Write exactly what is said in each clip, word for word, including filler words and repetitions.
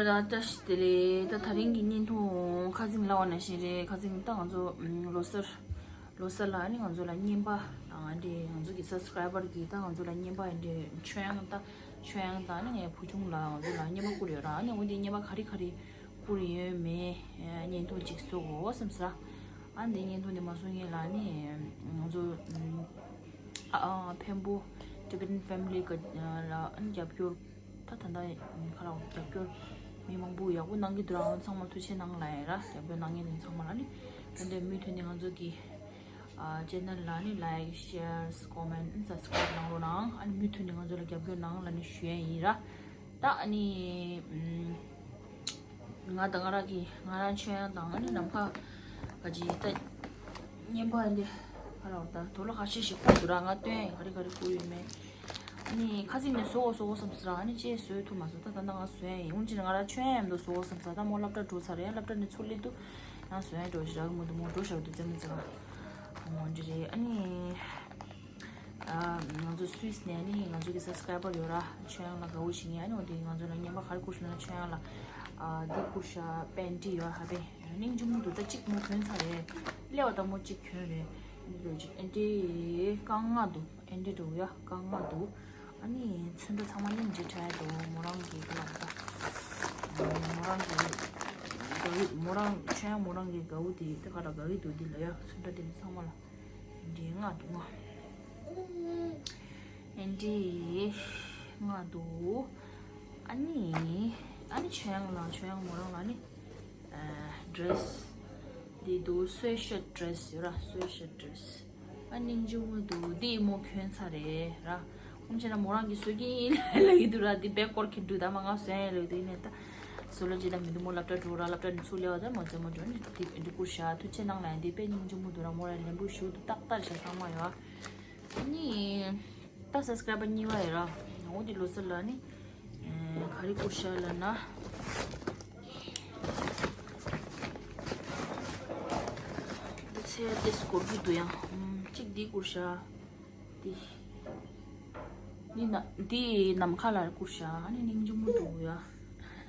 ད་བཀྲ་ཤིས་བདེ་ལེགས། ད་དེ་རིང་གི་བརྙན་ཐུང་ཁ་སང་ལབ་པ་ནང་བཞིན་རེད། ཁ་སང་ད་ང་ཚོ་ལོ་གསར་ལོ་གསར་ལ་ནི་ང་ཚོ་ལ་རྔན་པ་དང་འདི་ང་ཚོ་གི་སབ་སི་ཀ་རའི་བར་གི་ད་ང་ཚོ་ལ་རྔན་པ་འདི་ཆོས་དབྱངས་ད་ཆོས་དབྱངས་དང་ནི་ངའི་བུ་ཆུང་ལ་ང་ཚོ་ལ་རྔན་པ་བསྐུར་ཡོད་ར། ནི་འོ་འདི་རྔན་པ་ག་རེ་ག་རེ་བསྐུར་ཡོད་མེད་བརྙན་ཐུང་ཅིག་བཟོ་དགོས་བསམ་ས། ཨ་འདི་བརྙན་ཐུང་འདི་མ་བཟོ་སྔོན་ལ་ནི་ང་ཚོ་ཨ་ཨ་འཕན་པོ་Tibetan Family གི་ལ་ཨ་ནི་རྒྱབ་སྐྱོར། ད་ད་ལྟ་ཁ་ལག་རྒྱབ་སྐྱོར་མི་མང་པོ་ཡག་པོ་གནང་གི་འདུག་ར། ཚང་མ་ཐུགས་རྗེ་གནང་ལབ་ཡ་ར། རྒྱབ་སྐྱོར་གནང་མཁན་དེ་ཚང་མ་ལ་ནི་ད་ལྟ་མུ་མཐུད་ནས་ང་ཚོ་གི་ཨ་ཅེ་ནལ་ལ་ནི་like, share, comment, subscribe གནང་རོགས་གནང་། ཨ་ནི་མུ་མཐུད་ནས་ང་ཚོ་ལ་རྒྱབ་སྐྱོར་གནང་ལབ་ནི་ཞུ་ཡ་ཡིན་ར། ད་ཨ་ནི་ཨམ། ང་དང་ང་རང་གི་ང་རང་ཆོས་དབྱངས་དང་ཨ་ནི་ནམ་མཁའ་ག་ཅི་ད་རྔན་པ་འདི་ཧ་ལ་བ་ད་དོ་ལོ་ཁ་ཤས་ཤིག་བསྐུར་འདུག་ར། ང་སྟོན་ཡ་ག་རེ་ག་རེ་བསྐུར་ཡོད་མེད། ཨ་ནི་ཁ་སང་ནས་བཟོ་དགོས་བཟོ་དགོས་བསམ་སོང་ར། ཨ་ནི་ཅེས་བཟོས་ཐུབ་མ་སོང་། ད་ད་ལྟ་ང་བཟོ་ཡ་ཡིན། འོན་ཀྱང་ང་རང་ཆོས་དབྱངས་མཉམ་དུ་བཟོ་དགོས་བསམ་སོང་། ད་མོ་སློབ་གྲྭ་འགྲོ་ཚར་རེད། སློབ་གྲྭ་ནས་ཚུར་སླེབས་དུས་ཡང་བཟོ་ཡ་འགྲོ་ཞིག་རག་གི་མི་འདུག་མོ་འགྲོ་ཞག་འདུག་རྩེད་མོ་རྩེ་ག་འོང་འདི་རེད། ཨ་ནི། ཨ་ང་ཚོ་སུད་སི་ནས་ནི་ང་ཚོ་གི་སབ་སི་ཀ་རའི་བར་ཡོད་ར། ཆོས་དབྱངས་ལ་དགའ་བོ་ཞིག་ཡིན། ཨ་ནི་འོ་དེ་ང་ཚོ་ལ་རྔན་པ་ག་རེ་བསྐུར་ཤག་ན་ཆོས་དབྱངས་ལ་ཨ་འདི་བསྐུར་ཤག་པན་ཊི་ཡོད་ཧ་པན། སྙིང་རྗེ་མོ་འདུག་ད་གཅིག་མོ་གྱོན་ཚར་རེད། སླེབས་པ་ད་མོ་གཅིག་གྱོན་རེད། འདི་འདྲ་གཅིག་ཨེ་འདྲའི་རྐང་ལྔ་འདུག་ཨེ་འདྲའི་འདུག་ཡ་རྐང་ལྔ་འདུག་ཨ་ནི་ཚོན་ཁྲ་ཚང་མ་སྙིང་རྗེ་ཁྲ་འདུག་མོ་རང་གི་ག་ལ་ད་མོ་རང་གི་དགའ་བོ་མོ་རང་ཆོས་དབྱངས་མོ་རང་གི་དགའ་བོ་དེ་ད་ག་ལ་དགའ་གི་འདུག་འདི་ལ་ཡ་ཚོན་ཁྲ་དེ་ཚང་མ་ལ། འདི་ལྔ་འདུག་ང་། ཨེ་འདི་ལྔ་འདུག་ཨ་ནི་ཨ་ནི་ཆོས་དབྱངས་ལ་ཆོས་དབྱངས་མོ་རང་ལ་ནི་ཨ་ཌི་རེ་སི་འདི་འདུག་སུའེ་ཤཊ་ཌི་རེ་སི་ཡོད་ར། སུའེ་ཤཊ་ཌི་རེ་སི་ཨ་སྙིང་རྗེ་མོ་འདུག་འདི་མོ་གྱོན་ཚར་རེད་ར། ཁོང་ཆེ་ན་མོ་རང་གི་བཟོ་གི་ཡིན་ལབ་ཀྱི་འདུག་ར། འདི་བེག་སྐོར་གྱི་འདུག་ད་མ་ང་བཟོ་ཡ་ལབ་འདུག་ཡིན་ནའི་ད་བཟོ་ལ་ཅི་ད་མི་འདུག་མོ་སློབ་གྲྭ་འགྲོ་ར། སློབ་གྲྭ་ནས་ཚུར་སླེབས་པ་ད་མོ་རྩེད་མོ་འགྲོ་ནི་འདི་འདི་བསྐུར་ཤག་ཐུགས་རྗེ་གནང་ལབ་ཡ། འདི་དཔེ་སྙིང་རྗེ་མོ་འདུག་ར། མོ་ར་ལན་པོ་ཞུ་འདུག་ཏག་ཏག་ཤག་ཚང་མ་ཡོད། ཨ་ནི་ད་སབ་སི་ཀ་རའི་བར་གཉིས་པ་ཡོད་ར། འོ་འདི་ལོ་གསར་ལ་ནི་ཨེ་ག་རེ་བསྐུར་ཤག་ལབ་ན། འདི་ཚེ་ཏེས་སྐོར་གྱི་འདུག་ཡང་། ཨམ། གཅིག་འདི་བསྐུར་ཤག་འདི། འདི་ན་འདི་ནམ་མཁའ་ལ་བསྐུར་ཤག་ཨ་ནི་སྙིང་རྗེ་མོ་འདུག་ཡ།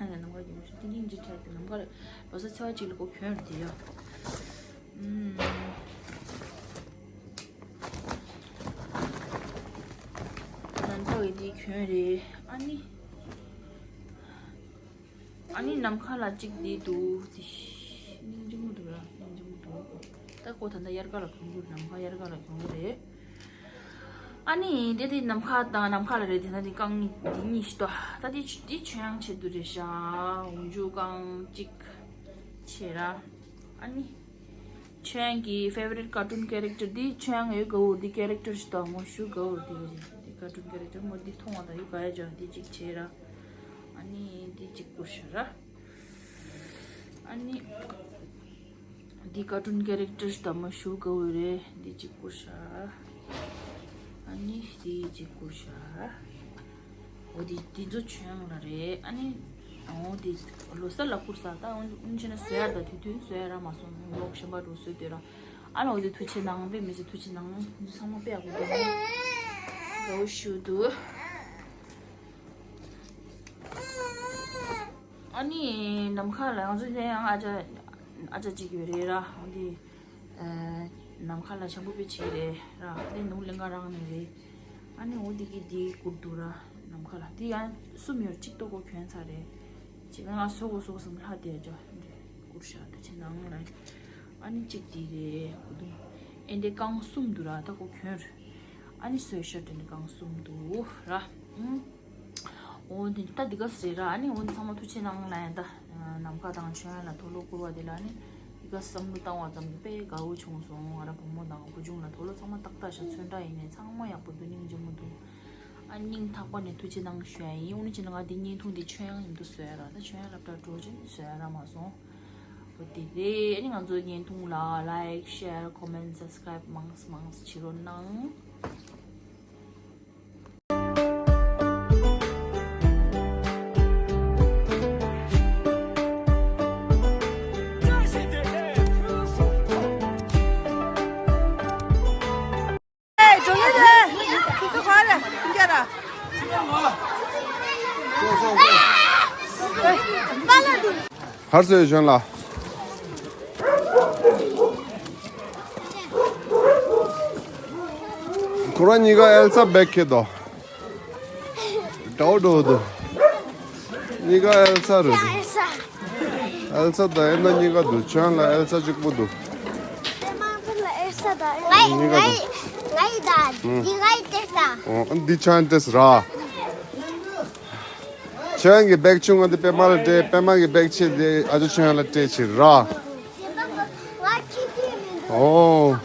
ནམ་མཁའ་གྱོན་ཤག་འདི་སྙིང་རྗེ་ཁྲ་དེ་ནམ་མཁའ་ལ་ལོ་གསར་ཚེས་པ་གཅིག་ལ་ཁོ་གྱོན་རེད་དེ་ཡ། ཨམ། ནམ་མཁའ་གི་འདི་གྱོན་རེད། ཨ་ནི། ཨ་ནི་ནམ་མཁའ་ལ་གཅིག་འདི་འདུག་འདི་སྙིང་རྗེ་མོ་འདུག་ར། སྙིང་རྗེ་མོ་འདུག་ད་ཁོ་ད་ལྟ་དབྱར་ཁ་ལ་གྱོན་གྱི་རེད། ནམ་མཁའ་དབྱར་ཁ་ལ་གྱོན་གྱི་རེད། ཨ་ནི་དེ་དེ་ནམ་མཁའ་དང་ནམ་མཁའ་ལ་རེད། དེ་ན་དེ་རྐང་གཉིས་དེ་གཉིས་ཤི་ཏོ། ད་དེ་དེ་ཆོས་དབྱངས་ཆེད་དུ་རེད་ཤག་འོག་འཇུག་རྐང་གཅིག་ཆེ་ར། ཨ་ནི་ཆོས་དབྱངས་ཀྱི་favorite cartoon character འདི་ཆོས་དབྱངས་ཡོད་དགའ་བོ་འདི་character ཞིག་དང་མོ་ཞུ་དགའ་བོ་འདི་འདི་cartoon character མོ་འདི་མཐོང་བ་དང་ཡོད་དགའ་ཡ་ཅག་འདི་གཅིག་བྱས་ར། ཨ་ནི་འདི་གཅིག་བསྐུར་ཤག་ར། ཨ་ནི་འདི་cartoon character ཞིག་དང་མོ་ཞུ་དགའ་བོ་རེད། འདི་གཅིག་བསྐུར་ཤག་ཨ་ནི་འདི་གཅིག་བསྐུར་ཤག་འོ་དེ་དེ་ཚོ་ཆོས་དབྱངས་ལ་རེད། ཨ་ནི་འོ་དེ་ལོ་གསར་ལ་བསྐུར་ས་ད་འོ་འོ་ཆེ་ན་བཟོ་ཡ་ད་དུས་དུས་བཟོ་ཡ་རག་མ་སོང་། ལོག་གཞན་པ་འགྲོ་བཟོས་སྡོད་ར། ཨ་ལ་འོ་དེ་ཐུགས་རྗེ་གནང་། དཔེ་མི་སྲིད་ཐུགས་རྗེ་གནང་། འདི་ཚང་མ་དཔེ་ཡག་པོ་འདུག་དགའ་བོ་ཞུ་འདུག་ཨ་ནི་ནམ་མཁའ་ལ་ང་ཚོ་དེ་ཡང་ཨ་ཅག་ཨ་ཅག་ཅིག་ཡོད་རེད་ར། འོ་དེ། ནམ་མཁའ་ལ་བྱམས་པོ་དཔེ་བྱེད་རེད་ར། དེ་ནུ་ལེན་ག་རང་ནས་རེད། ཨ་ནི་འོ་འདི་གི་འདི་བསྐུར་འདུག་ར། ནམ་མཁའ་ལ་འདི་ཡང་གསུམ་ཡོད། གཅིག་ཏོ་གོ་གྱོན་ཚར་རེད། གཅིག་ང་བཟོ་དགོས་བཟོ་དགོས་བསམ་ལྷག་བསྡད་ཅོ། འདི་བསྐུར་ཤག་ད་ཆེ་ནང་ལ། ཨ་ནི་གཅིག་འདི་རེད། བསྐུར་འདུག་ཨེ་འདི་རྐང་གསུམ་འདུག་ར། ད་གོ་གྱོན་རེད། ཨ་ནི་སོས་ཤར་དེ་ནི་རྐང་གསུམ་འདུག་ར། ཨུམ། འོ་འདི་ད་འདི་ག་ཟེར་ར། ཨ་ནི་འོ་འདི་ཚང་མ་ཐུགས་རྗེ་གནང་ལབ་ཡིན། ད་ནམ་མཁའ་དང་ཆོས་དབྱངས་ལ་དུག་ལོག་བསྐུར་བ་དེ་ལ་ནི་འདི་ག་བསམ་བློ་བཏང་བ་ཙམ་གྱིས་དཔེ་དགའ་བོ་བྱུང་སོང་། ང་ར་བུ་མོ་དང་བུ་ཆུང་ལ་དུག་ལོག་ཚང་མ་ཏག་ཏག་ཤག་ཚོན་ཁྲ་ཡིན་ནའི་ཚང་མ་ཡག་པོ་འདུག་སྙིང་རྗེ་མོ་འདུག་ཨ་སྙིང་ཐག་པ་ནས་ཐུགས་རྗེ་གནང་ཞུ་ཡ་ཡིན། འོ་ནི་བྱས་ན་ང་འདི་བརྙན་ཐུང་འདི་ཆོས་དབྱངས་མཉམ་དུ་བཟོ་ཡ་ར། ད་ཆོས་དབྱངས་སློབ་གྲྭ་འགྲོ་ཅིག་བཟོ་ཡ་རག་མ་སོང་། འོ་དེ་རེད། ཨ་ནི་ང་ཚོའི་བརྙན་ཐུང་ལ་like, share, comment, subscribe མང་ཙམ་མང་ཙམ་བྱེད་རོགས་གནང་། ཧར་སོས་གཞོན་ལ། ཁོ་རང་གཉིས་ཀ་ཨེལ་ས་བེག་ཁེ་དོ། འདྲ་བོ་འདྲ་བོ་འདུག་གཉིས་ཀ་ཨེལ་ས་རེད་འདུག་ཨེལ་ས་དང་ཨེ་ན་གཉིས་ཀ་འདུག་ཁྱོད་ལ་ཨེལ་ས་གཅིག་པོ་འདུག་ཨེལ་ས་དང་ངའི་ངའི་ངའི་ད་འདི་ངའི་ཏེ་ས། ཨོ་འདི་ཁྱོད་ཏེ་ས་ར། ཁྱོད་ཀྱི་བེག་ཆུང་ང་འདི་པད་མ་ལ་སྤྲད། པད་མ་གི་བེག་ཆེ་འདི་ཨ་ཅོ་ཁྱོད་ལ་སྤྲད་ཕྱིར་ར། ཨོ།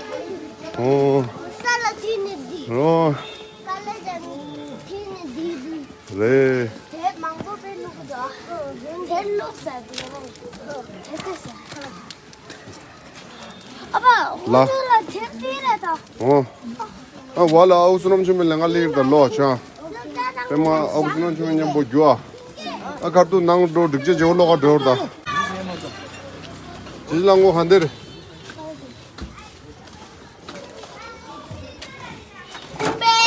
ཨོ། ཨོ། རེད། ལ། ཨོ། ཨ་བ་ལ་ཨའུ་བསོད་ནམས་ཆོས་མེད་ལ་ང་ལེགས་དང་ལོ་ཆང་། པད་མ་ཨའུ་བསོད་ནམས་ཆོས་མེད་མཉམ་པོ་རྒྱུ་ཨ། ཨ་ཁར་དུ་ནང་འགྲོ་སྒྲིག་ཆས་བྱེད་ལོག་ག་འགྲོ་ད། ཇི་ལ་ངོ་ཧ་འདིར།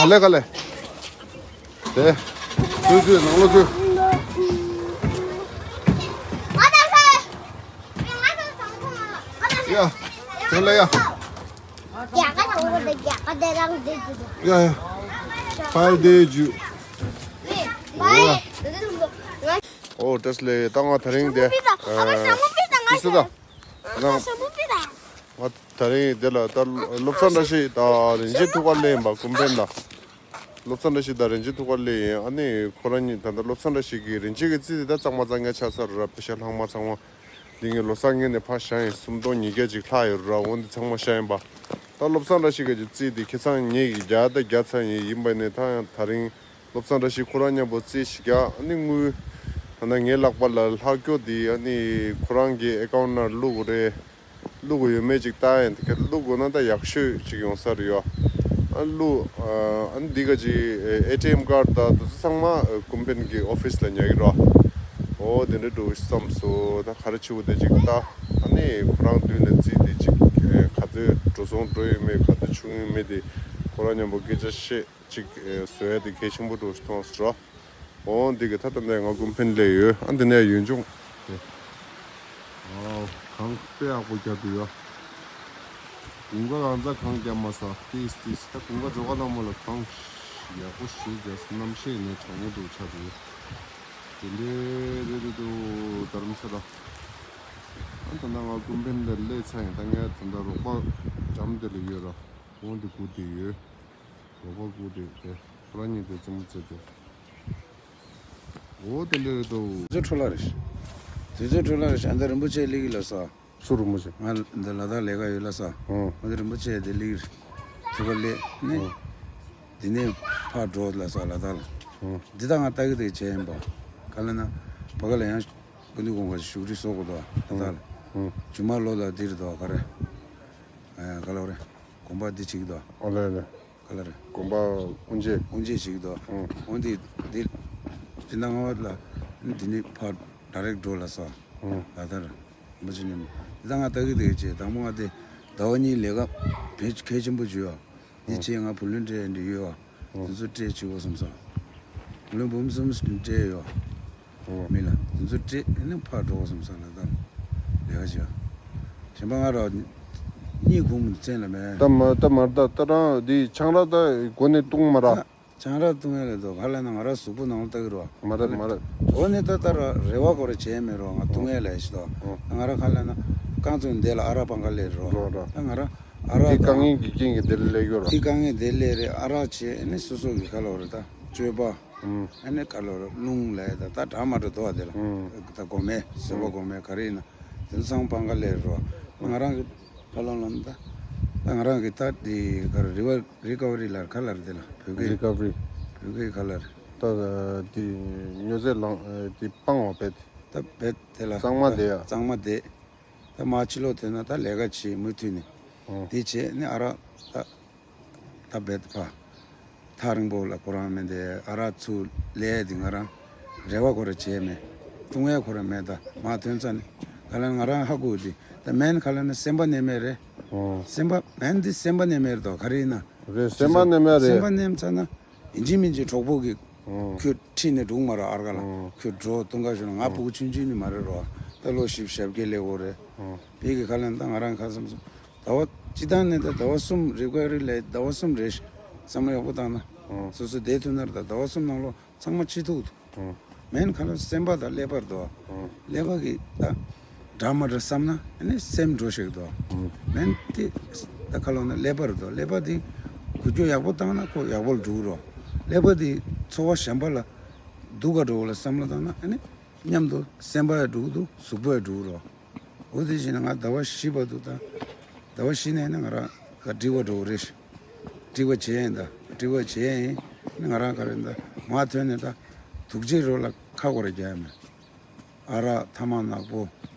ག་ལེ་ག་ལེ། དེ། ཚུལ་ཚུལ་ནང་ལོགས་ཚུལ། ཡ། དེ་ལ་ཡ། ཡ་ཡ། ཕར་དེ་རྒྱུ། ཨོ་བཀྲ་ཤིས་བདེ་ལེགས། ད་ང་དེ་རིང་དེ། ཨ། ཅི་སུ་ད། ང་། ང་དེ་རིང་དེ་ལ་ད་བློ་བཟང་བཀྲ་ཤིས་ད་རིན་ཆེན་ཐུགས་ཁ་ལེན་པ་ཀུན་ཕན་ལ། བློ་བཟང་བཀྲ་ཤིས་དང་རིན་ཆེན་ཐུགས་ཁ་ལེན་ཡིན། ཨ་ནི་ཁོ་རང་གཉིས་ད་ལྟ་བློ་བཟང་བཀྲ་ཤིས་ཀྱིས་རིན་ཆེན་གྱི་རྩིས་དེ་ད་གཙང་མ་གཙང་རྐྱང་ཆགས་ཚར་ར། པེ་ཤ་ལྷག་མ་ཚང་མ་འདི་ངས་ལོ་གསར་སྔོན་ནས་ཕར་བཞག་ཡིན། སུམ་སྟོང་ཉིས་བརྒྱ་ཅིག་ལྷག་ཡོད་ར། འོ་འདི་ཚང་མ་བཞག་ཡིན་པ། ད་བློ་བཟང་བཀྲ་ཤིས་ཀྱི་རྩིས་དེ་ཁེ་བཟང་ངེད་ཀྱིས་བརྒྱ་དང་བརྒྱ་ཚར་ཡིན། ཡིན་པ་ནས་ད་ཡང་དེ་རིང་བློ་བཟང་བཀྲ་ཤིས་ཁོ་རང་མཉམ་པོ་རྩིས་ཞིག་རྒྱག་ཨ་ནི་དངུལ་ད་ལྟ་ངའི་ལག་པ་ལ་ལྷག་རྒྱུ་དེ་ཨ་ནི་ཁོ་རང་གི་ཨེ་ཀའུན་ཊི་ནང་བླུག་དགོས་རེད། བླུག་དགོས་ཡོད་མེད་ཅིག་ལྟ་ཡིན། དེ་ག་བླུག་དགོས་ན་ད་ཡག་ཤོས་ཅིག་ཡོང་ས་རེད་ཡོ། ཨ་བླུག་ཨ་འདི་ག་ཅིག་ཨེ་ཊི་ཨེམ་ཀར་ཌི་ད་དེ་ཚོ་ཚང་མ་ཀུན་ཕན་གྱི་ཨོ་ཕི་སི་ལ་ཉར་གྱི་རོ། འོ་དེ་འདྲ་འགྲོ་བསམ་སོང་། ད་ག་རེ་བྱེད་དགོས་དེ་ཅིག་ལྟ། ཨ་ནི་ཁོ་རང་མདུན་ལ་རྩིས་དེ་ཅིག་ག་ཚོད་འགྲོ་སོང་འགྲོ་ཡོད་མེད་ག་ཚོད་བྱུང་ཡོད་མེད་དེ་ཁོ་རང་མཉམ་པོ་སྐད་ཆ་བཤད། ཅིག་ཨེ་བཟོ་ཡ་དེ་གལ་ཆེན་པོ་འགྲོ་ཞིག་མཐོང་སོང་ར། འོ་འདི་གི་ད་ལྟ་འདི་ང་ཀུན་ཕན་སླེབས་ཡོད། ཨ་འདི་ནས་ཡུལ་ལྗོངས་དེ། ཨའོ་གངས་དཔེ་ཡག་པོ་རྒྱབ་འདུག་ཡ། དགུན་ཁ་གང་ཚ་གངས་རྒྱབ་མ་ས་ཏིས་ཏིས། ད་དགུན་ཁ་འགྲོ་ཁ་ལ་མོ་ལ་གངས་ཡག་པོ་ཞིག་རྒྱབ་སོང་། གནམ་གཤིས་ནས་གྲང་མོ་འདུག་ཆགས་འདུག་དེ་འདྲའི་རེད་འདུག་འདུག་རྡ་རམ་ས་ལ། ཨ་ད་ལྟ་ང་ཀུན་ཕན་ལ་སླེབས་ཚར་ཡིན། ད་ངས་ད་ལྟ་རོགས་པ་འགྲམ་དེ་ལ་ཡོད་ར། འོ་འདི་སྒུག་བསྡད་ཡོད། རོགས་པ་སྒུག་བསྡད་དེ་ཁོ་རང་གཉིས་དེ་རྩེད་མོ་རྩེ་དེ། འོ་དེ་འདྲ་རེད་འདུག་དུས་ཚོད་འཕྲོ་བརླག་རེད། དུས་ཚོད་འཕྲོ་བརླག་རེད། ཨ་ད་རིན་པོ་ཆེ་སླེབས་ཀྱི་ལབ་ས། སུ་རིན་པོ་ཆེ། ང་འདི་ལ་དྭགས་ལས་ཀ་ཡོད་ལབ་ས། ཨང་། འོ་དེ་རིན་པོ་ཆེ་དེ་སླེབས་ཀྱི་རེད། ཐུག་པ་སླེབས་ནི། ཨང་། འདི་ནས་ཕར་འགྲོ་ལབ་ས་ལ་དྭགས་ལ། ཨང་། འདི་ད་ང་ལྟ་གི་དེ་བྱས་ཡིན་པ། ག་ལ་ན། བ་ག་ལ་ཡང་། སྐུ་མདུན་དགོངས་པ་བཞུགས་ཁྲི་བཟོ་དགོས་དོ་ད་ལྟ་ལ། ཨང་། རྒྱུ་མ་ལོ་ལ་འདིར་དོ་ག་རེ། ཨ་ག་ལ་རེ། དགོན་པ་འདི་བྱེད་ཀྱི་དོ། ཨོ་ལེ་ལེ། ག་ལ་རེ། དགོན་པ་དབུ་འབྱེད། དབུ་འབྱེད་བྱེད་ཀྱི་དོ། ཨང་། འོ་འདི་འདི། སྤྱི་ཟླ་ལྔ་པ་ལ། འདི་ནི་ཕར་ཌའི་རེག་འགྲོ་ལ་ས། ཨང་། ལ་དར། མ་བྱེད་ཉམས། འདི་ད་ང་ལྟ་གི་དེ་བྱེད་དང་པོ་ང་དེ་ཟླ་བ་གཉིས་ལས་ཀ་བེད་གལ་ཆེན་པོ་བྱོས་ཨ། འདི་བྱས་ང་བུ་ལོན་སྤྲད་འདི་ཡོད་ཨ། འདི་ཚོ་སྤྲད་བྱེད་དགོས་བསམ་སོང་། བུ་ལོན་འབུམ་གསུམ་སྤྲད་ཡོད་ཨ། མི་ལ་འདི་ཚོ་སྤྲད་ནས་ཕར་འགྲོ་བསམ་སོང་ལ་ད་ལས་ཀ་བྱེད་ཨ། གཞན་པ་ང་ར་གཉིད་ཁུག་མི་འདུག་མཚན་ལ་མེད། ད་མ་ད་མར་ད་ད་རང་འདི་ཆང་རག་ད་སྒོ་ནས་བཏུང་མ་ར། ཆང་རག་བཏུང་ཡ་ལས་དོ་ག་ལ་ན་ང་ར་གཟུགས་པོ་ནང་ལ་ལྟ་གི་རོ། མ་རེད་མ་རེད། འོ་ནི་ད་ལྟ་ར་རེ་བ་ཁོ་ར་བྱས་མེད་རོ། ང་བཏུང་ཡ་ལས་ཤི་དོ། ཨོ། ང་ར་ག་ལ་ན་རྐང་བཙུགས་འདི་ལ་ཨ་རག་སྤང་ག་ལས་རོ། རོ་རོ། ད་ང་ར་ཨ་རག་དེ་དཀའ་ངལ་གྱི་རྐྱེན་གྱིས་འདི་ལ་སླེབས་ཡོད་རོ། དེ་དཀའ་ངལ་འདི་སླེབས་རེད། ཨ་རག་བྱས་ནི་སོ་སོ་གི་ག་ལ་རེད་ད་སྤྱོད་པ། ཨ་ནི་ག་ལ་རེད་རླུང་ལས་ད་ད་འདྲ་མ་འདྲ་དོ་བ་དེ་ལ། ད་སྒོ་མེ་བཟོད་པ་སྒོ་མེ་ག་རེ་ཡིན་ན་དེ་ཚོ་ཚང་སྤང་ག་ལས་རོ། ང་རང་གི་ཧ་ལམ་ལམ་ད། ད་ང་རང་གི་ད་དེ་ག་རེ་རི་བ་རི་ཀ་བ་རི་ལ་ག་ལ་རེད་དེ་ལ་བོད་སྐད། རི་ཀ་བ་རི། བོད་སྐད་ག་ལ་རེད། ད་དེ་མྱོས་རྫས་ལངས་དེ་སྤང་བ་བེད། ད་བེད་དེ་ལ་གཙང་མ་དེ་ཡ། གཙང་མ་དེ། ད་མ་ཕྱི་ལོགས་དེ་ན་ད་ལས་ཀ་བྱེད་མུ་མཐུད་ནས། ཨོ། དེ་བྱས་ནས་ཨ་རག་ད། ད་བེད་ཕ། ཐག་རིང་པོ་ལ་ཁོ་རང་མེད་དེ་ཨ་རག་ཚུར་ལས་དེ་ང་རང་རེ་བ་ཁོ་ར་བྱས་མེད། བཏུང་ཡ་ཁོ་ར་མེད། ད་མ་ཐོན་ཙ་ནས་ག་ལ་ང་རང་ཧ་གོ་དེ་ད་མེན་ག་ལ་ན་སེམས་པ་ནས་མེད་རེད། ཨོ། སེམས་པ་མེན་དེ་སེམས་པ་ནས་མེད་རེད་དོ་ག་རེ་ཡིན་ན། རེད་སེམས་པ་ནས་མེད་རེད། སེམས་པ་ནས་ཚ་ན་ཡིན་གཅིག་མིན་གཅིག་གྲོགས་པོ་གི་ ཁོས་ཁྲིད་ནས་འགྲོ་མ་རེད། ཨར་ག་ལ་ཁོས་འགྲོ་སྟོན་ཁ་ཞུ་ན། ང་ཕྲུ་གུ་ཆུང་ཆུང་ནི་མ་རེད་རོ། ད་ལོ་བཞི་བཅུ་ཞེ་བརྒྱད་སླེབས་ཡོད་རེད། བི་གི་ཁ་ལན་ད་ང་རང་ཁ་བསམ་སོང་། ཟླ་བ་སྤྱི་བཏང་ནས་ད་ཟླ་བ་གསུམ་རི་ཀོ་རི་ལ་ཟླ་བ་གསུམ་རེད། བསམ་བློ་ཡག་པོ་བཏང་ན་སོ་སོ་བསྡད་ཐུབ་ན་རེད། ད་ཟླ་བ་གསུམ་ནང་ལོ་ཚང་མ་འཆི་ཐུག་འདུག་མེན་ཁ་ལ་སེམས་པ་དང་ཀླད་པར་འདུག་ཀླད་པ་གི་ད་འདྲ་མ་འདྲ་བསམ་ན་ཨ་ནི་སེམས་འགྲོ་ཞིག་འདུག་མེན་དེ་ད་ཁ་ལོ་ན་ཀླད་པར་འདུག་ཀླད་པ་དེ་འགུལ་སྐྱོད་ཡག་པོ་བཏང་ན་ཁོ་ཡག་པོ་འགྲོ་རོགས། ཀླད་པ་དེ་ཚོར་བ་གཞན་པ་ལ་སྡུག་ག་འགྲོ་བ་ལ་བསམ་བློ་བཏང་ན་ཨ་ནི་མཉམ་དུ་སེམས་པ་ཡང་འགྲོ་གི་འདུག་གཟུགས་པོ་ཡང་འགྲོ་གི་རོགས། འོ་དེ་བཞིན་ང་ཟླ་བ་བཞི་བར་དུ་ད་ཟླ་བ་བཞི་ནས་ནི་ང་རང་ག་འགྲིག་པ་འགྲོ་གི་རེད། འགྲིག་པ་བྱས་ཡིན། ད་འགྲིག་པ་བྱས་ཡིན་ནི་ང་རང་ག་རེ་ད་མ་ཐོན་ནས་ད་དུག་ཅིག་རོ་ལ་ཁ་སྐོར་རྒྱག་ཡ་མེད། ཨ་རག་ཐ་མག་ནག་པོ་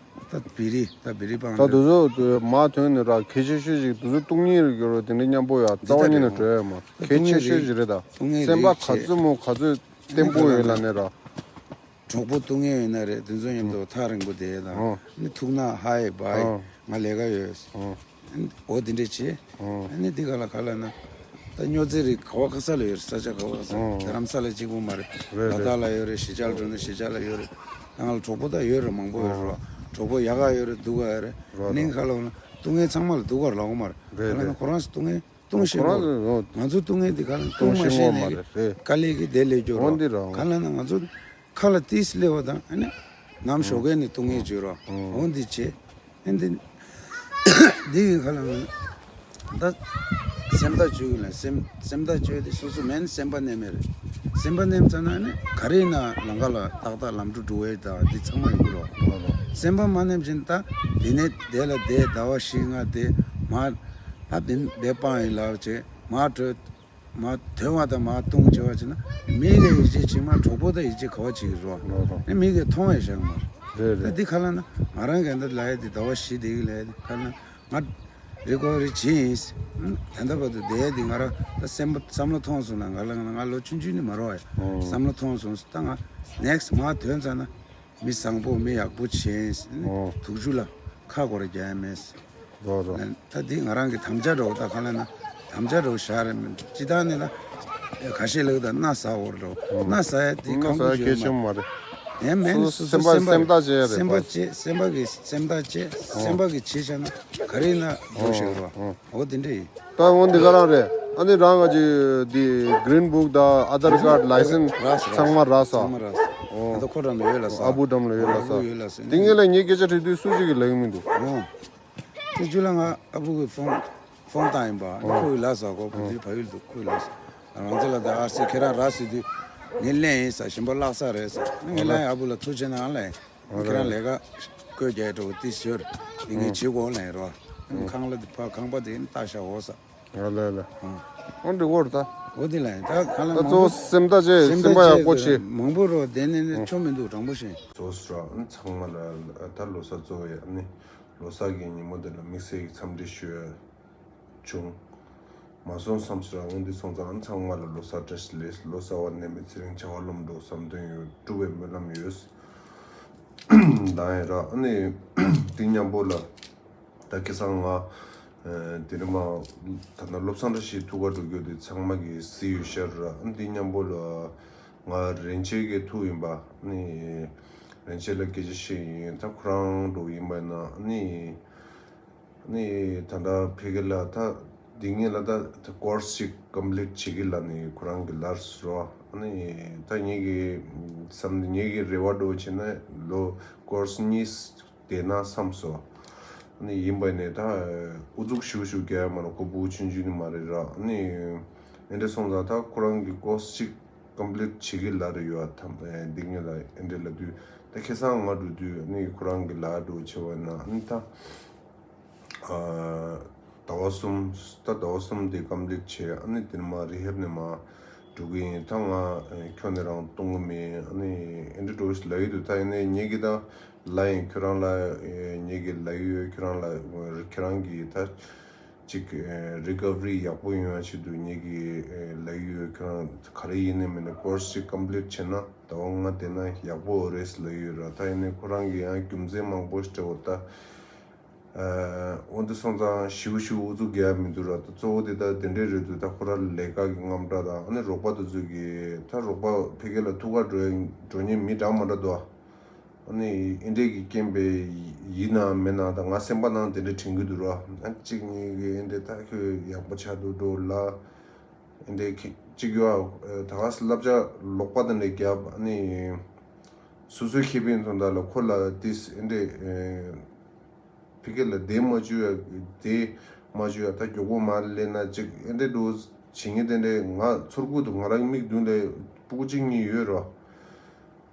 ད་བི་རི་ད་བི་རི་པང་ད་དུ་ཚོ་མ་ཐོན་ནས་ར་གལ་ཆེ་ཤོས་ཤིག་དུ་ཚོ་སྟོང་ཉིད་རེ་གྱུར་རོ་དེ་འདྲ་མཉམ་པོ་ཡ་རྩ་བ་ཉིད་ནས་འགྲོ་ཡ་མ་གལ་ཆེ་ཤོས་ཤིག་རེད། ད་སེམས་པ་ག་ཚོད་མོ་ག་ཚོད་བརྟན་པོ་ཡོད་ལ་ནས་ར། གྲོགས་པོ་ལྟུང་ངེས་ཡོད་ན་རེད། དེ་ཚོ་མཉམ་དུ་ཐག་རིང་པོ་བསྡད་དང་། ཨོ། ནི་ཐུག་ན་ཧའི་བྷའི། ཨོ། ང་ལས་ཀ་ཡོད། ཨོ། འོ་དེ་འདྲས་བྱེད། ཨོ། ནི་འདི་ག་ལ་ག་ལ་ན། ད་སྨྱོ་རྫས་རིགས་ག་བ་ག་ས་ལ་ཡོད་རེད། ས་ཆ་ག་བ་ག་ས། ཨོ། རྡ་རམ་ས་ལ་གཅིག་པུ་མ་རེད། རེད་ལ་དྭགས་ལ་ཡོད་རེད། གཞིས་ཆགས་འགྲོ་ན་གཞིས་ཆགས་ལ་ཡོད་རེད། ད་ང་ལ་གྲོགས་པོ་ད་ཡོད་རེད། མང་པོ་ཡོད་རེད། གྲོགས་པོ་ཡག་ག་ཡོད་རེད། སྡུག་ག་ཡོད་རེད། ནི་ག་ལ་ན་ལྟུང་ངེས་ཚང་མ་ལ་སྡུག་ག་ལ་ལོག་མ་རེད། རེད་ག་ལ་ན་རེད། ཁོ་རང་ཚོ་ལྟུང་ངེས། ལྟུང་ཤེས་ཁོ་རང་ཚོ་ང་ཚོ་ལྟུང་ངེས་འདི་ག་ལ་ལྟུང་མ་ཤེས་ནས་ལྟུང་མ་རེད། དཀའ་ལས་ཀྱི་དེ་ལས་སྐྱོ་རོ། འོ་འདི་རོ། ག་ལ་ན་ང་ཚོ་ཁ་ལ་ཏིས་སླེབས་པ་དང་ཨ་ནི་ནམ་ཞོགས་ཀས་ནས་ལྟུང་ངེས་བྱོས་རོ། འོ་འདི་བྱེད། ཨ་འདི་འདི་གི་ག་ལ་ན་ད་སེམས་ཐག་ཆོད་གི་ལ་སེམས་སེམས་ཐག་ཆོད་དེ་སོ་སོ་མེན་སེམས་པ་ནས་མེད་རེད། སེམས་པ་ནས་ཙ་ན་ཨ་ནི་ག་རེ་ན་ལམ་ཁ་ལ་ཏག་ཏག་ལམ་འགྲོ་འགྲོ་བས་ད་འདི་ཚང་མ་ཡོད་གི་རོ། སེམས་པ་མ་ནེམ་བཞིན་ད་དེ་ནས་དེ་ལ་དེ་ཟླ་བ་བཞི་ལྔ་དེ་མ་ཨ་དེ་བེ་པང་ཡིན་ལབ་བྱས་མ་གྲོས་མ་དོན་བ་དང་མ་ལྟུང་བྱེད་བ་བྱས་ན་མི་ལ་ཡིད་ཆེས་བྱེད་མ་གྲོགས་པོ་དང་ཡིད་ཆེས་ག་བ་བྱེད་ཀྱི་རོ། ཨ་མི་གིས་མཐོང་བས་བཞག་མ་རེད། རེད་ད་རེད། འདི་ག་ལ་ན་ང་རང་གི་འདི་ལ་ཡ་འདི་ཟླ་བ་བཞི་དེ་གི་ལ་ཡ་འདི་ག་ལ་ན་ང་རི་ཀོ་རི་བྱིན་ད་ལྟ་བར་དུ་བསྡད་ཡ་འདི་ང་རང་ད་སེམས་པ་བསམ་བློ་ཐོངས་སོང་ན་ང་ལ་ང་ལ་ང་ལོ་ཆུང་ཆུང་ནི་མ་རོ་ཡ་བསམ་བློ་ཐོངས་སོང་ད་ང་ནེག་སི་མ་དོན་ཚ་ན། མི་བཟང་པོ་མི་ཡག་པོ་བྱས་ཨོ། དུག་ཆུ་ལ་ཁ་སྐོར་རྒྱག་ཡ་མེད། རོ་རོ། ད་འདི་ང་རང་གི་དམ་བཅའ་འགྲོ་ད་ག་ལ་ན་དམ་བཅའ་འགྲོ་བཞག་རེད་མིན་ཅི་ད་ནི་ལ་ཁ་ཤས་ལག་ད་སྣ་ཟ་འོར་འགྲོ་སྣ་ཟ་ཡ་འདི་གང་དུ་ཡོད་མ་རེད། ཡན་མེད་སོ་སོ་སེམས་པ་སེམས་པ་བཅས་རེད་སེམས་པ་བཅས་སེམས་པ་གི་སེམས་ཐག་བཅས་སེམས་པ་གི་བྱེད་བྱ་ན་ག་རེ་ན་འགྲོ་ཞིག་རོ། འོ་དེ་འདྲ་ཡིན། ད་འོ་འདི་ག་རང་རེད། ཨ་ནི་རང་ང་ཅི་འདི་གི་རིན་བུག་དང་ཨ་དར་ཀར་ལའི་སེན་རག་སོང་ཚང་མ་རག་སོང་། ཚང་མ་རག་སོང་། ཨོ། ཨ་ད་ཁོ་འགྲམ་ལ་ཡོད་ལ་ས། ཨ་བུ་འགྲམ་ལ་ཡོད་ལ་ས། ཨ་བུ་ཡོད་ལ་ས། དེ་ངས་ལ་ངའི་སྐད་ཆ་དྲིས་དུས་སུ་ཞིག་གིས་ལབ་ཀྱི་མི་འདུག་ཨོ། དེ་རྒྱུ་ལ་ང་ཨ་བུ་གི་ཕོན་ཕོན་བཏང་ཡིན་པ། ཨ་ནི་ཨོ། ཁོ་ཡི་ལ་ས་ཁོ་བུ་ཨོ། དེ་ཕ་ཡུལ་དུ་ཁོ་ཡི་ལ་ས། རང་ཚོ་ལ་ད་ཨར་སི་ཁྱེད་རང་རག་ཟེར་དུས་ངས་ལེན་ཡིན་ས། ཞིམ་པོ་བརླག་ས་རེད་ས། ངས་ལེན་ཨ་བུ་ལ་ཐུགས་རྗེ་གནང་ལེན། ཁྱེད་རང་ལས་ཀ་བཀོད་རྒྱ་འགྲོ་དེ་ཟེར། དེ་ངས་བྱེད་དགོས་ལན་རོ། ཁང་གླ་དེ་ཕ་ཁང་པ་དེ་ནི་ལྟ་ཤ་འོ་ས། ཨ་ལེ་ལེ། ཨོ་འདི་གོ་ར་ད། འོ་དེ་ལན་ད་ཁང་གླ་ད་མང་པོ། གཙོ་བོ་སེམས་ཐག་བཅད་སེམས་པ་ཡག་པོ་བྱེད། མང་པོ་རོ་དེ་ནི་ནི་ཆོ་མི་འདུག་དྲང་པོ་བཤད། གཙོ་བོ་ད་ཚང་མ་ལ་ད་ལོ་གསར་གཙོ་བོ་ཡ་ནི་ལོ་གསར་གྱི་ཉིན་མོ་དེ་ལ་དམིགས་བསལ་གྱི་འཚམས་འདྲི་ཞུ་ཡ། བྱུང་། མ་སོང་བསམ་ཟེར་འོང་འདི་སོང་ཙང་ཚང་མ་ལ་ལོ་གསར་བཀྲ་ཤིས་བདེ་ལེགས། ལོ་གསར་བ་ནད་མེད་ཚེ་རིང་བྱ་བ་ལམ་འགྲོ་བསམ་དོན་ཡོད་སྒྲུབ་པའི་སྨོན་ལམ་ཡོད། ད་ཡིན་ར་ཨ་ནི་འདི་མཉམ་པོ་ལ་ད་ཁ་སང་ང་དེ་རིང་མ་ད་ལྟ་བློ་བཟང་བཀྲ་ཤིས་ཐུག་ག་འགྲོ་རྒྱུ་དེ་ཚང་མ་གིས་གཟིགས་ཡོད་ཤག་ར། ཨ་ནི་འདི་མཉམ་པོ་ལ་ང་རིན་ཆེན་གྱི་ཐུག་ཡིན་པ་ཨ་ནི་རིན་ཆེན་ལ་སྐད་ཆ་བཤད་ཡིན། ད་ཁོ་རང་འགྲོ་ཡིན་པ་ཡིན་ན་ཨ་ནི། ནི་ད་ལྟ་ཕ་གི་ལ་ད་འདི་ངེད་ལ་ད་ཀོར་སི་ཅིག་ཀམ་པི་ལིཊ་བྱེད་ཀྱི་ལ་ནི་ཁོ་རང་གི་ལར་སོ། ནི་ད་ངེད་ཀྱི་བསམ་ནི་ངེད་ཀྱི་རེ་བ་འགྲོ་བྱས་ན་ལོ་ཀོར་སི་གཉིས་བསྡད་ན་བསམ་སོ། ནི་ཡིན་པ་ནི་ད་ཨུ་ཚུགས་ཞུ་ཞུ་རྒྱ་མ་ལ་ཁོ་བུ་ཆུང་ཆུང་ནི་མ་རེད་ར། ནི་ཨེ་འདྲ་སོང་ཙང་ད་ཁོ་རང་གི་ཀོར་སི་ཅིག་ཀམ་པི་ལིཊ་བྱེད་ཀྱི་ལ་རེ་ཡོད་ཨ། ཐམ་འདི་ངེད་ལ་ཨེ་འདྲ་ལ་དུས་ད་ཁ་སང་ང་འགྲོ་དུས་ནི་ཁོ་རང་གི་ལ་འགྲོ་བྱས་པ་ན་ནི་ད། ཟླ་བ་གསུམ། ད་ཟླ་བ་གསུམ་དེ་ཀམ་པི་ལིཊ་བྱས། ཨ་ནི་དེ་ནས་མ་རི་ཧེབ་ནས་མ་འགྲོ་གི་ཡིན། ད་ང་ཁྱོན་ནས་རང་གཏོང་གི་མིན། ཨ་ནི་ཨེ་འདྲ་འགྲོ་ཞིག་ལབ་ཡི་འདུག་ད་ཡིན་ནའི་ངེད་ཀྱི་ད་ལ་ཡིན་ཁྱོད་རང་ལ་ངེད་ཀྱི་ལ་ཡི་ཡོད། ཁྱོད་རང་ལ་ཁྱོད་རང་གིས་ད་ཅིག་རི་ཀ་བ་རི་ཡག་པོ་ཡོང་ཡ་ཆེད་དུ་ངེད་ཀྱི་ལ་ཡི་ཡོད། ཁྱོད་རང་ག་རེ་ཡིན་ནའི་མིན་ནའི་ཀོར་སི་ཅིག་ཀམ་པི་ལིཊ་བྱས་ན་ཟླ་བ་ལྔ་བསྡད་ན་ཡག་པོ་རེད་ལབ་ཡོད་ར། ད་ཡིན་ནའི་ཁོ་རང་གིས་ཡང་རྒྱུ་མཚན་མང་པོ་ཞིག་སྤྲད་འོ་ད། ཨ། འོ་འདི་སོང་ཙང་ཞིའུ་ཞིའུ་ཨུ་ཚུགས་རྒྱག་ཡ་མི་འདུག་ར། ད་གཙོ་བོ་དེ་ད་དེ་འདྲའི་རེད་འདུག་ད་ཁོ་ར་ལས་ཀ་གི་དངངས་སྐྲག་དང་ཨ་ནི་རོགས་པ་དེ་ཚོ་གི་ད་རོགས་པ་ཕ་གི་ལ་ཐུག་ག་འགྲོ་འགྲོ་མཁན་མི་འདྲ་མ་འདྲ་འདུག་ཨ་ནི་ཨེ་འདྲས་ཀྱི་རྐྱེན་པས་ཡིན་ནམ་མིན་ནམ་ད་ང་སེམས་པ་ནང་དེ་འདྲ་དྲན་གྱི་འདུག་ར། ཨ་གཅིག་གཉིས་ཀྱིས་ཨེ་འདྲས་ད་ཁྱོད་ཡག་པོ་ཆགས་འདུག་འགྲོ་ལ། ཨེ་འདྲས་ཁྱེད་གཅིག་ཡོད་ཨ། ད་ག་སེ་བསླབ་བྱ་ལོག་པ་དེ་འདྲས་རྒྱབ། ཨ་ནི་སོ་སོའི་ཁེ་ཕན་དོན་དག་ལ་ཁོ་ལ་ཏིས་ཨེ་འདྲས་ཕ་གི་ལ་དེ་མ་བཅུག་ཡ་དེ་མ་བཅུག་ཡ་ད་མགྱོགས་པོ་མར་སླེབས་ན་ཅིག་ཨེ་འདྲས་འགྲོ་བྱེད་ངེས་དེ་འདྲས་ང་ཚོར་གི་འདུག་ང་རང་མིག་མདུན་ལ་སྤུ་གུ་གཅིག་གཉིས་ཡོད་ར།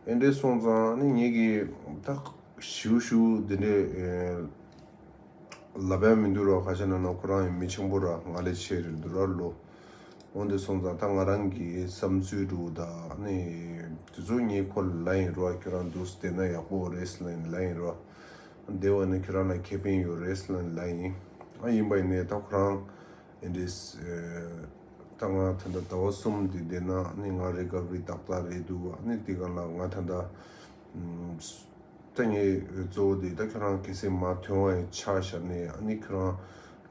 ཨེ་འདྲས་སོང་ཙང་ནི་ངེད་ཀྱིས་ད་ཞིའུ་ཞིའུ་འདི་འདྲས་ཨེ་ལབ་ཡ་མི་འདུག་ར། ཁ་ཤས་ན་ན་ཁོ་རང་ཡང་མི་ཆེན་པོ་ར་ང་ལས་ཆེ་རེད་འདུག་ར་ལོ། འོ་འདི་སོང་ཙང་ད་ང་རང་གི་བསམ་ཚུལ་འདྲ་བོ་ད་ནི་དེ་ཚོ་ངས་ཁོ་ལ་ལབ་ཡིན་ར། ཁྱོད་རང་འདུག་སེ་བསྡད་ན་ཡག་པོ་རེད་ཟེར་ལབ་ཡིན་ར། བསྡད་པ་ནི་ཁྱོད་རང་ལ་ཁེ་ཕན་ཡོད་རེད་ཟེར་ལབ་ཡིན། ཨ་ཡིན་པ་ཡིན་ནའི་ད་ཁོ་རང་ཨེ་འདྲས་ཨེ། ད་ང་ད་ལྟ་ཟླ་བ་གསུམ་འདི་བསྡད་ན་ནི་ང་རི་ཀ་བ་རི་ཏག་ཏག་རེད་འདུག་ཨ་ནི་འདི་ག་ལ་ང་ད་ལྟ་ཨམ། ད་ངས་གཙོ་བོ་འདི་ད་ཁྱོད་རང་གལ་སྲིད་མ་ཐོན་པ་ཡང་ཆ་བཞག་ནས་ཨ་ནི་ཁྱོད་རང་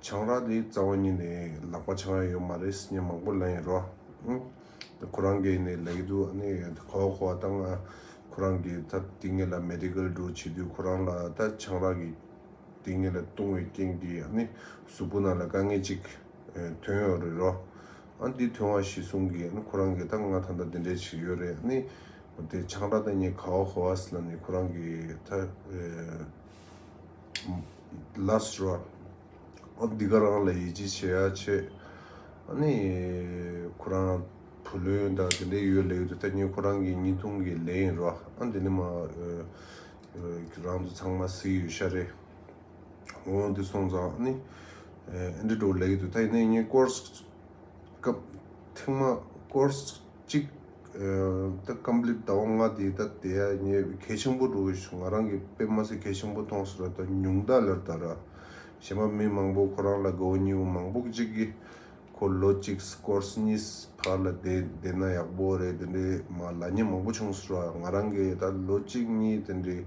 ཆང་རག་འདི་རྩ་བ་ཉིད་ནས་ལག་པ་འཆང་ཡ་ཡོད་མ་རེད་ཟེར་མཁན་མང་པོ་ལབ་ཡིན་རོ། ཨུམ། ད་ཁོ་རང་གིས་ནི་ལབ་ཀྱི་འདུག་ཨ་ནི་ག་བ་ག་བ་ད་ང་ཁོ་རང་གིས་ད་འདི་ངེད་ལ་མེ་ཌི་ཀལ་འདྲ་བོ་བྱེད་དུས་ཁོ་རང་ལ་ད་ཆང་རག་གི་དེ་ངེད་ལ་བཏུང་བའི་རྐྱེན་གྱིས་ཨ་ནི་གཟུགས་པོ་ནང་ལ་དཀའ་ངལ་ཅིག་ཨེ་ཐོན་ཡོད་རེད་རོ། ཨ་འདི་ཐོན་པ་གཞིར་བཟུང་གིས་ཨ་ནི་ཁོ་རང་གིས་ད་ང་ད་ལྟ་འདི་འདྲས་བྱེད་ཡོད་རེད། ཨ་ནི་དེ་ཆང་རག་ད་ངས་ག་བ་ག་བ་ཟེར་ན་ནི་ཁོ་རང་གིས་ད་ཨེ་ལབ་སོང་རོ། ཨ་འདི་ག་རང་ལ་ཡིད་ཆེས་བྱེད་ཡ་བྱེད། ཨ་ནི་ཁོ་རང་བུ་ལོན་དང་དེ་འདྲས་ཡོད་ལབ་ཡོད་དུས་ད་ངས་ཁོ་རང་གི་བརྙན་ཐུང་གི་ལན་ཡིན་རོ། ཨ་འདི་ནི་མ་ཨེ་ཨེ་རང་ཚོ་ཚང་མ་གཟིགས་ཡོད་ཤག་རེད། འོ་འདི་སོང་ཙང་ནི་ཨེ་འདི་འདྲ་བོ་ལབ་ཀྱི་འདུག་ད་ཡིན་ནའི་ངས་ཀོར་སི་སྐབས་ཐེངས་མ་ཀོར་སི་གཅིག་ཨེ་ད་ཀམ་པི་ལིཊ་ཟླ་བ་ལྔ་དེ་ད་དེ་ཡ་ངས་གལ་ཆེན་པོ་འདྲ་བོ་ཞིག་ང་རང་གིས་དཔེ་མ་སྲིད་གལ་ཆེན་པོ་མཐོང་སོང་ར། ད་ཉུང་མཐའ་ལར་ད་ར་གཞན་པ་མི་མང་པོ་ཁོ་རང་ལ་དགའ་བོ་ཉེ་བོ་མང་པོ་གཅིག་གིས་ཁོ་ལོ་གཅིག་ཀོར་སི་གཉིས་བར་ལ་བསྡད་བསྡད་ན་ཡག་པོ་རེད་དེ་འདྲའི་མ་ལབ་མཁན་མང་པོ་བྱུང་སོང་ར། ང་རང་གིས་ད་ལོ་གཅིག་གཉིས་དེ་འདྲའི་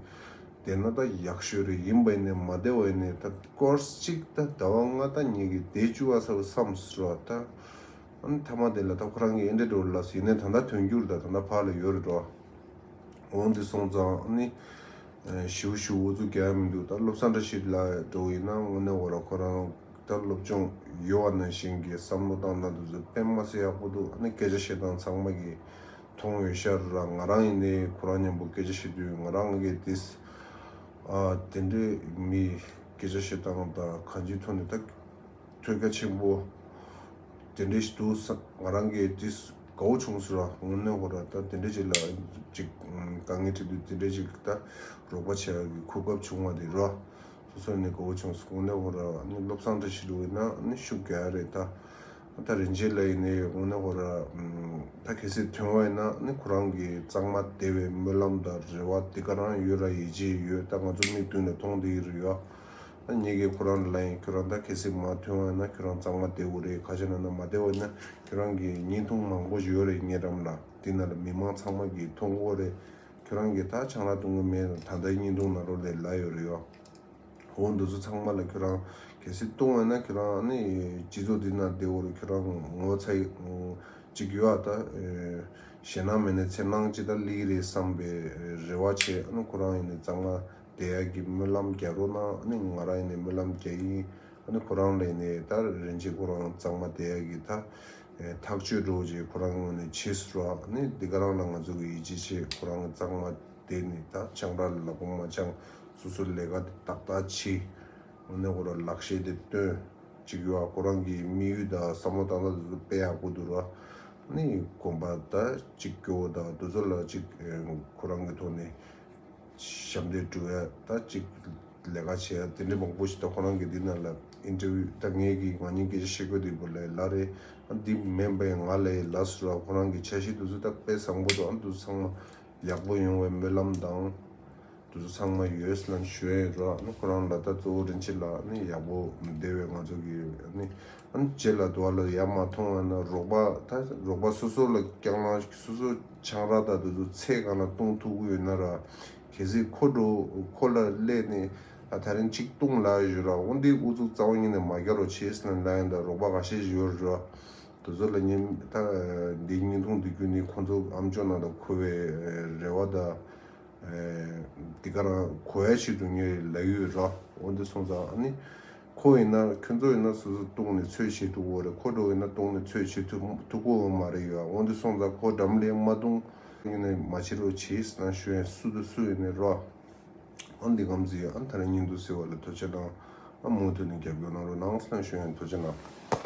བསྡད་ན་ད་ཡག་ཤོས་རེད། ཡིན་པ་ཡིན་ནའི་མ་བསྡད་པ་ཡིན་ནའི་ད་ཀོར་སི་གཅིག་ད་ཟླ་བ་ལྔ་ད་ཉིད་ཀྱི་བསྡད་བཅུག་ཨ་ས་བསམ་སོང་ར། ད་ཨ་ནི་མཐའ་མ་དེ་ལ་ད་ཁོ་རང་གིས་ཨེ་འདྲ་འགྲོ་ལ་སོ་ཡིན་ནའི་ད་ལྟ་དོན་འགྱུར་ད་ད་ལྟ་ཕར་ལ་ཡོད་རེད་འགྲོ། འོང་དེ་སོང་ཙང་ཨ་ནི་ཞིའུ་ཞིའུ་ཨུ་ཚུགས་རྒྱག་ཡ་མི་འདུག་ད་བློ་བཟང་བཀྲ་ཤིས་ལགས་འགྲོ་ཡིན་ན་དངོས་གནས་འོ་ར་ཁོ་རང་ད་སློབ་སྦྱོང་ཡོད་པ་ནང་བཞིན་གྱི་བསམ་བློ་བཏང་ན་དེ་ཚོ་དཔེ་མ་སྲིད་ཡག་པོ་འདུག་ཨ་ནི་སྐད་ཆ་བཤད་སྟངས་ཚང་མ་གི་མཐོང་ཡོད་ཤག་ར། ང་རང་ཡིན་ནའི་ཁོ་རང་མཉམ་པོ་སྐད་ཆ་བཤད་དུས་ང་རང་གི་ཏིས་ཨ་དེ་འདྲའི་མི་སྐད་ཆ་བཤད་སྟངས་དང་གང་ཅིའི་ཐོག་ནས་ད་ཐོས་རྒྱ་ཆེན་པོ་དེ་འདྲའི་ཞིག་འདུག་ས། ང་རང་གི་ཏིས་དགའ་བོ་བྱུང་སོང་ར། དངོས་གནས་ཁོ་ར་ད་དེ་འདྲའི་ཅིག་ལ་ཅིག་དཀའ་ངལ་འཕྲད་དུས་དེ་འདྲའི་ཅིག་ད་རོགས་པ་བྱེད་ཡག་གི་གོ་སྐབས་བྱུང་བ་དེ་ར། སོ་སོ་ནས་དགའ་བོ་བྱུང་སོང་། དངོས་གནས་ཁོ་ར་ནི་བློ་བཟང་བཀྲ་ཤིས་འདྲ་བོ་ཡིན་ན་ནི་ཤུགས་རྒྱག་ཡ་རེད་ད། ད་རིན་ཆེན་ལགས་ཡིན་ནའི་དངོས་གནས་ཁོ་ར་ད་གལ་སྲིད་ཐོན་པ་ཡིན་ན་ནི་ཁོ་རང་གི་གཙང་མ་བདེ་བའི་སྨོན་ལམ་དང་རེ་བ་དེ་ག་རང་ཡོད་ར། ཡིད་ཆེས་ཡོད། ད་ང་ཚོ་མིག་མདུན་ནས་མཐོང་བསྡད་ཀྱི་རེད་ཡ། ད་ངེད་ཀྱིས་ཁོ་རང་ལ་ལབ་ཡིན། ཁྱོད་རང་ད་གལ་སྲིད་མ་ཐོན་པ་ཡིན་ན་ཁྱོད་རང་གཙང་མ་བསྡད་དགོས་རེད། ག་ཅི་ན་ན་མ་བསྡད་པ་ཡིན་ན་ཁྱོད་རང་གི་བརྙན་ཐུང་མང་པོ་ཞིག་ཡོད་རེད། ངེད་རང་ལ་དེ་ན་ལ་མི་མང་ཚང་མ་གིས་མཐོང་གི་ཡོད་རེད། ཁྱོད་རང་གིས་ད་ཆང་རག་འཐུང་གི་མེད་ད་ལྟ་བརྙན་ཐུང་ནང་ལོགས་ལ་ལབ་ཡོད་རེད་ཡ། འོ་འདི་ཚོ་ཚང་མ་ལ་ཁྱོད་རང་གལ་སྲིད་བཏུང་བ་ན་ཁྱོད་རང་ནི་སྤྱི་ཚོགས་འདི་ན་བསྡད་འོ་རེད། ཁྱོད་རང་ངོ་བོ་ཚ་ཡི་གཅིག་ཡོད་ཨ། ད་ཞེད་སྣང་མེད་ནས་འཚེར་སྣང་ཅི་ལྟར་སླེབས་རེད་བསམ་པའི་རེ་བ་བྱས། ཨ་ནི་ཁོ་རང་ཡིན་ནི་གཙང་མ་བསྡད་ཡག་གི་སྨོན་ལམ་རྒྱག་རོགས་གནང་། ཨ་ནི་ང་རང་ཡིན་ནི་སྨོན་ལམ་རྒྱག་ཡིན། ཨ་ནི་ཁོ་རང་ལ་ཡིན་ནི་ད་རིན་ཆེན་ཁོ་རང་གཙང་མ་བསྡད་ཡག་གི་ད་ཐག་གཅོད་འགྲོ་རྗེས་ཁོ་རང་ངོས་ནས་བྱས་སོང་ར། ཨ་ནི་འདི་ག་རང་ལ་ང་ཚོ་གི་ཡིད་ཆེས་བྱས། ཁོ་རང་གཙང་མ་བསྡད་ནི་ད་ཆང་རག་ལ་ལག་པ་མ་འཆང་། སོ་སོ་ལས་ཀ་དེ་ཏག་ཏག་བྱེད། དངོས་གནས་ཁོ་རང་ལག་ཤེས་དེ་བཏོན་གཅིག་ཡོད་ཨ། ཁོ་རང་གི་དམིགས་ཡུལ་དང་བསམ་བློ་བཏང་སྟངས་དེ་ཚོ་དཔེ་ཡག་པོ་འདུག་ར། ནི་དགོན་པ་ད་གཅིག་སྐྱོ་བོ་དང་དེ་ཚོ་ལ་གཅིག་ཁོ་རང་གི་ཐོག་ནས་ཞབས་འདེགས་སྒྲུབ་ཡ་ད་གཅིག་ལས་ཀ་བྱེད་ཡ་དེ་འདྲ་མང་པོ་ཞིག་ད་ཁོ་རང་གི་འདི་ན་ལ་ཨིན་ཊར་བིའུ་ད་ངས་ཀྱི་ང་གཉིས་སྐད་ཆ་བཤད་དགོས་དེ་བོ་ལ་ལ་རེད། ཨ་འདི་མིན་པའི་ང་ལ་ལ་སུ་ར་ཁོ་རང་གི་འཆར་གཞི་དེ་ཚོ་ད་དཔེ་བཟང་པོ་འདུག་ཨ་འདི་ཚོ་ཚང་མ་ཡག་པོ་ཡོང་བའི་སྨོན་ལམ་དང་། དེ་ཚོ་ཚང་མ་ཡོད་ལབ་ཞུ་ཡ་ཡིན་རོགས། ཨ་ནི་ཁོ་རང་ལ་ད་གཙོ་བོ་རིན་ཆེན་ལགས་ཨ་ནི་ཡག་པོ་བསྡད་པའི་ང་ཚོ་གི་ཨ་ནི་ཨ་ནི་རྗེས་ལ་དུ་བ་ལ་ཡག་མ་མཐོང་བ་ན་རོགས་པ་ད་རོགས་པ་སོ་སོ་ལ་སྐྱག་ལང་སོ་སོ་ཆང་རག་ད་དེ་ཚོ་ཚེ་གང་ལ་བཏུང་ཐུབ་ཀྱི་ཡོད་ན་ར། གལ་སྲིད་ཁོ་འགྲོ་ཁོ་ལ་སླེབས་ནས་ ཨ་ད་རིང་གཅིག་བཏུང་ལ་ཡོད་ར། འོ་འདི་ཨུ་ཚུགས་རྩ་བ་ཉིད་ནས་མ་རྒྱག་རོགས་བྱེད་ཟེར་ན་ལ་ཡང་ད་རོགས་པ་ཁ་ཤས་ཤིག་ཡོད་ར། དེ་ཚོ་ལ་ཉིན་ད་འདི་བརྙན་ཐུང་འདི་བརྒྱུད་ནས་ཁོང་ཚོ་ཨམ་ཅོག་ནང་ལ་འཁོད་པའི་རེ་བ་དང་། དེ་ག་རང་གོ་ཡ་ཆེད་དུ་ངས་ལབ་ཡོད་ར། འོ་འདི་སོང་ཙང་ཨ་ནི་ཁོ་ཡིན་ན་ཁྱོད་ཚོ་ཡིན་ན་སོ་སོ་བཏུང་ནས་ཚོད་བྱེད་ཐུབ་ཀྱི་རེད། ཁོ་འདྲ་ཡིན་ན་བཏུང་ནས་ཚོད་བྱེད་ཐུབ་ཐུབ་ཀྱི་མ་རེད་ཡ། འོ་འདི་སོང་ཙང་ཁོ་འགྲམ་ལས་མ་བཏུང་ཡིན་ནས་མ་བྱེད་རོགས་བྱེད་ཟེར་ན་ཞུ་ཡ། སུ་དང་སུ་ཡིན་ནས་ར། ཨ་འདི་གམ་ཟིག་ཨ་ད་ར་ཉིན་དུ་ཟེར་བ་ལ་ཐུགས་རྗེ་གནང་། ཨ་མུ་མཐུད་ནས་རྒྱབ་སྐྱོར་གནང་རོགས་གནང་ཟེར་ན་ཞུ་ཡ། ཐུགས་རྗེ་གནང་།